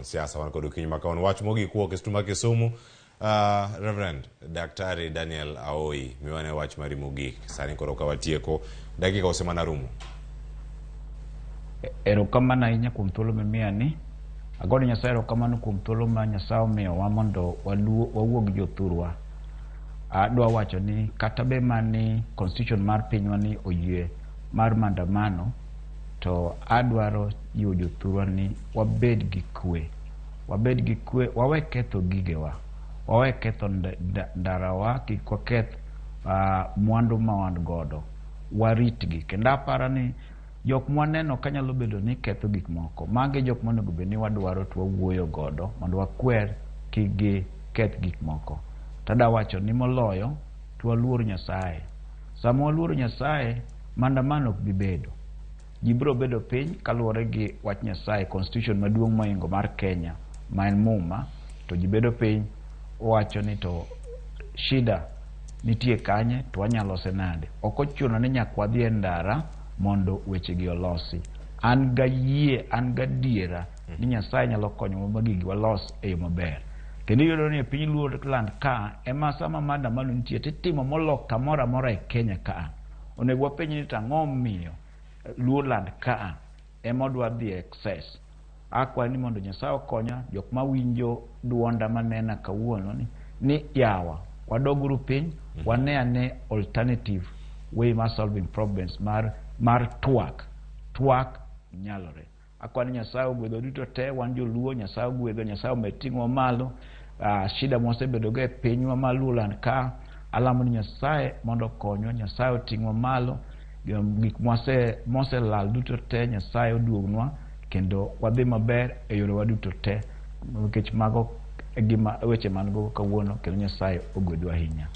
Siasa wan kod okinyi ma kawuono. Wach mogik wuok e studio ma Kisumu. Reverend Daktari Daniel Aoi, miwane wach mari mogik. Sani koro ka watieko, dakika osemana rumo. Erokamano ahinya kuom thuolo mimiya ni. Agone Nyasaye erokamano kuom thuolo ma Nyasaye omiyowa mondo wawuo gi jothurwa. Adwa wacho ni kata be mani constitution mar pinywa ni oyie mar maandamano, to adwaro jiwo jothurwa ni wabed gi kwe. Wabed gi kwe, wawe ketho gigewa. Wawe ketho ndarawa, kik waketh mwandu ma wan godo. Waritgi. Kendo aparo ni jok mwaneno kanyalo bedo ni ketho gik moko, magi e jok monego bed ni wadwaro to wawuoyo godo mondo wakwer kik giketh gik moko. To adwa wacho ni moloyo to waluor Nyasaye. Sama waluoro Nyasaye, maandamano ok bi bedo. Ji biro bedo piny kaluwore gi wach Nyasaye, constitution maduong' mohingo mar Kenya ma en Muma, to ji bedo piny wacho ni to shida nitie kanye to wanyalo lose nade. Ok ochuno ni nyaka wadhi e ndara mondo wechegi olosi. An gayie, an gadiera ni Nyasaye nyalo konyowa ma gigi walos e yo maber. Kendo iyudo ni e piny Luo land ka ema sama maandamano nitie titimo molo kamoro amora e Kenya ka. Onego wapenj ni to ang'o momiyo Luo land ka ema odwa dhi e excess. Akwayo ni mondo Nyasaye okonya jok mawinjo duonda manena kawuono ni yawa wadoguru piny wane ane alternative way mar solving problems mar twak. Twak nyalore. Akwayo ni Nyasaye ogwedhwa duto te wan joluo, Nyasaye ogwedhwa, Nyasaye omed ting'owa malo. Shida mwasebedogo e pinywa mar Luoland ka, alamo ni Nyasaye mondo okonywa, Nyasaye oting'wa malo, gik moselal duto te Nyasaye oduognwa kendo wadhi maber e yorewa duto te nikech mago e gima weche man go kawuono kendo Nyasaye ogwedhwa ahinya.